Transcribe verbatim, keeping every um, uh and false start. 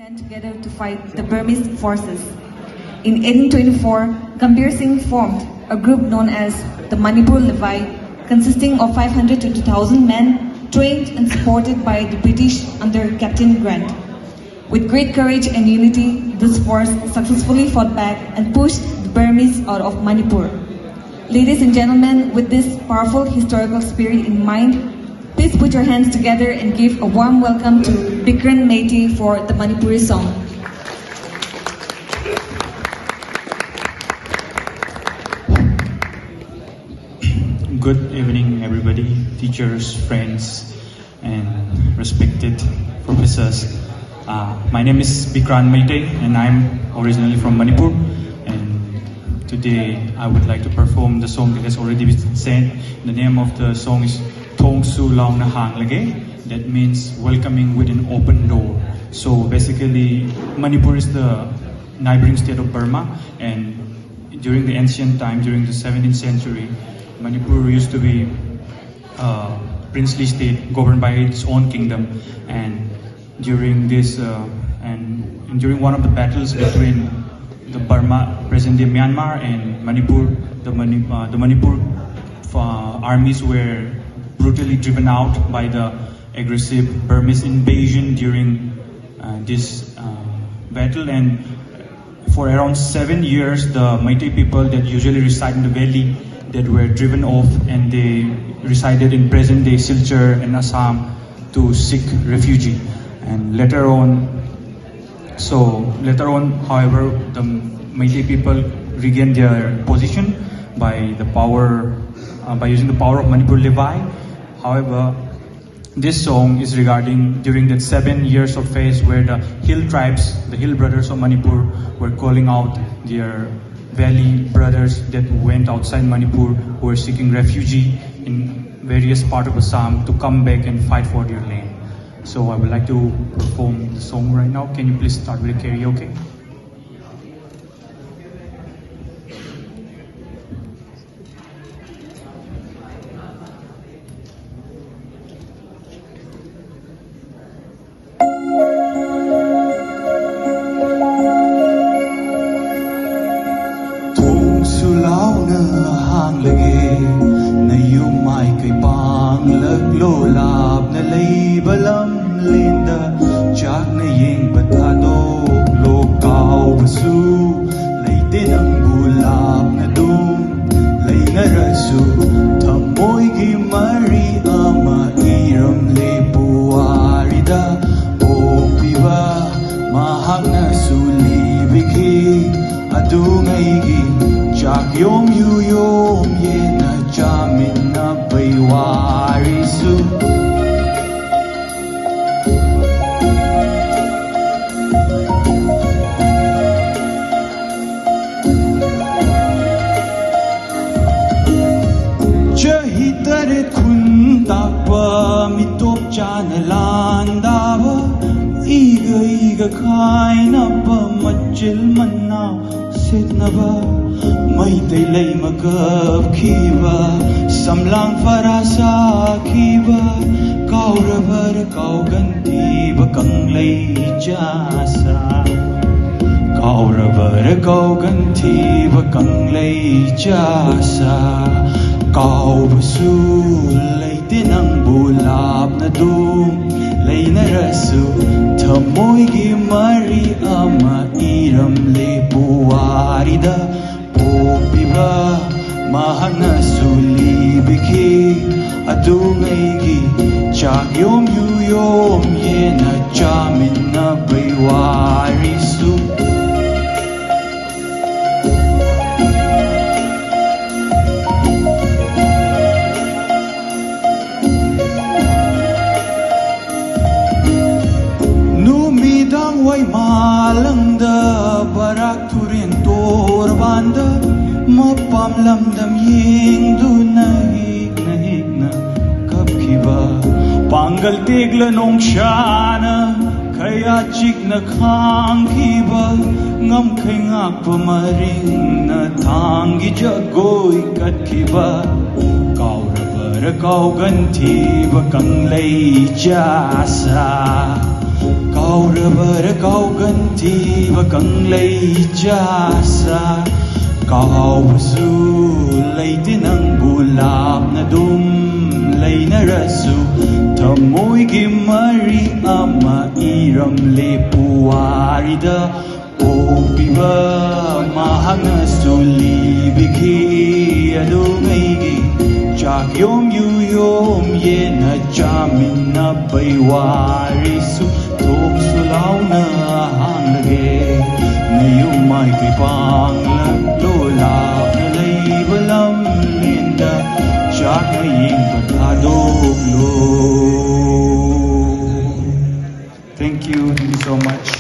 Together to fight the Burmese forces. In eighteen twenty-four, Gambhir Singh formed a group known as the Manipur Levi, consisting of five hundred to two thousand men, trained and supported by the British under Captain Grant. With great courage and unity, this force successfully fought back and pushed the Burmese out of Manipur. Ladies and gentlemen, with this powerful historical spirit in mind, please put your hands together and give a warm welcome to Bikran Meitei for the Manipuri song. Good evening, everybody, teachers, friends, and respected professors. Uh, my name is Bikran Meitei, and I'm originally from Manipur. And today I would like to perform the song that has already been said. The name of the song is Thongsu Launa Hanglage. That means welcoming with an open door. So basically, Manipur is the neighboring state of Burma, and during the ancient time, during the seventeenth century, Manipur used to be a princely state governed by its own kingdom. And during this, uh, and during one of the battles between the Burma, present-day Myanmar, and Manipur, the, Mani- uh, the Manipur uh, armies were brutally driven out by the aggressive Burmese invasion during uh, this uh, battle. And for around seven years, the Meitei people that usually reside in the valley that were driven off, and they resided in present-day Silchar and Assam to seek refuge. And later on, so later on, however, the Meitei people regained their position by the power, uh, by using the power of Manipur Levi. However, this song is regarding during that seven years of phase where the hill tribes, the hill brothers of Manipur, were calling out their valley brothers that went outside Manipur, who were seeking refuge in various parts of Assam, to come back and fight for their land. So I would like to perform the song right now. Can you please start with the karaoke? ꯇꯔꯦꯠ ꯈꯨꯟ ꯇꯥꯛꯄ ꯃꯤꯇꯣꯞ ꯆꯥꯅ ꯂꯥꯟꯗꯥꯕ, ꯏꯒ ꯏꯒ ꯈꯥꯏꯅꯕ ꯃꯆꯤꯜ ꯃꯅꯥꯎ ꯁꯤꯠꯅꯕ, ꯃꯩꯇꯩ ꯂꯩꯃ ꯀꯞꯈꯤꯕ, ꯁꯝꯂꯥꯡ ꯐꯔꯥ ꯁꯥꯈꯤꯕ, ꯀꯥꯎꯔꯕꯔ ꯀꯥꯎꯒꯟꯊꯤꯕ ꯀꯪꯂꯩ ꯆꯥꯁꯥ꯫ ꯀꯥꯎꯔꯕꯔ ꯀꯥꯎꯒꯟꯊꯤꯕ ꯀꯪꯂꯩ ꯆꯥꯁꯥ꯫ ꯀꯥꯎꯕꯁꯨ ꯂꯩꯇꯦ ꯅꯪꯕꯨ ꯂꯥꯞꯅ ꯑꯗꯨꯝ ꯂꯩꯅꯔꯁꯨ꯫ ꯊꯃꯣꯏꯒꯤ ꯃꯔꯤ ꯑꯃ ꯏꯔꯝꯂꯦ ꯄꯨꯋꯥꯔꯤꯗ꯫ ꯄꯣꯛꯄꯤꯕ ꯃꯍꯥꯛꯅꯁꯨ ꯂꯤꯕꯤꯈꯤ꯫ ꯑꯗꯨꯉꯩꯒꯤ ꯆꯥꯛ ꯌꯣꯝ ꯌꯨ ꯌꯣꯝ ꯌꯦꯟꯅ ꯆꯥꯃꯤꯟꯅꯕꯩ ꯋꯥꯔꯤꯁꯨ꯫ ꯅꯨꯃꯤꯗꯥꯡ ꯋꯥꯏ ꯃꯥꯂꯪꯗ ꯕꯔꯥꯛ ꯇꯨꯔꯦꯟ ꯇꯣꯔꯕꯥꯟꯗ ꯃꯄꯥꯝ ꯂꯝꯗꯝ ꯌꯦꯡꯗꯨꯅ ꯍꯤꯛꯅ ꯍꯤꯛꯅ ꯀꯞꯈꯤꯕ꯫ ꯄꯥꯡꯒꯜ ꯇꯦꯛꯂ ꯅꯣꯡꯁꯥꯅ ꯈꯌꯥ ꯆꯤꯛꯅ ꯈꯥꯡꯈꯤꯕ꯫ ꯉꯝꯈꯩ ꯉꯥꯛꯄ ꯃꯔꯤꯡꯅ ꯊꯥꯡꯒꯤ ꯖꯒꯣꯏ ꯀꯠꯈꯤꯕ꯫ ꯀꯥꯎꯔꯕꯔ ꯀꯥꯎꯒꯟꯊꯤꯕ ꯀꯪꯂꯩ ꯆꯥꯁꯥ꯫ ꯀꯥꯎꯔꯕꯔ ꯀꯥꯎꯒꯟꯊꯤꯕ ꯀꯪꯂꯩ ꯆꯥꯁꯥ꯫ ꯀꯥꯎꯕꯁꯨ ꯂꯩꯇꯦ ꯅꯪꯕꯨ ꯂꯥꯞꯅ ꯑꯗꯨꯝ ꯂꯩꯅꯔꯁꯨ꯫ ꯊꯃꯣꯏꯒꯤ ꯃꯔꯤ ꯑꯃ ꯏꯔꯝꯂꯦ ꯄꯨꯋꯥꯔꯤꯗ꯫ ꯄꯣꯛꯄꯤꯕ ꯃꯍꯥꯛꯅꯁꯨ ꯂꯤꯕꯤꯈꯤ꯫ ꯑꯗꯨꯉꯩꯒꯤ ꯆꯥꯛ ꯌꯣꯝ ꯌꯨ ꯌꯣꯝ ꯌꯦꯟꯅ ꯆꯥꯃꯤꯟꯅꯕꯩ ꯋꯥꯔꯤꯁꯨ꯫ ꯊꯣꯛꯁꯨ ꯂꯥꯎꯅ ꯍꯥꯡꯂꯒꯦ ꯅꯌꯨꯝ ꯃꯥꯏꯀꯩ ꯄꯥꯡꯂꯛꯂꯣ꯫ ꯂꯥꯞꯅ ꯂꯩꯕ ꯂꯝꯂꯦꯟꯗ ꯆꯥꯛꯅ ꯌꯦꯡꯕ ꯊꯥꯗꯣꯛꯂꯣ꯫ Thank you, thank you so much.